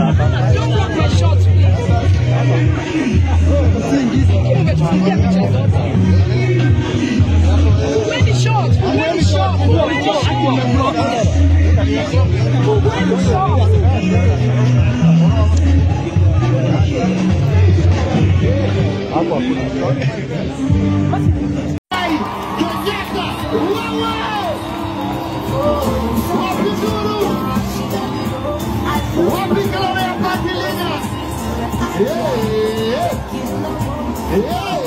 Don't block my shots, please. Umetufungia picha zote. Fungueni shot, fungueni shot, fungueni shot. Fungueni shot. Kenyatta, wewe wapi Zuru? Wapi Gloria Patilina? Yeah, yeah. Yeah.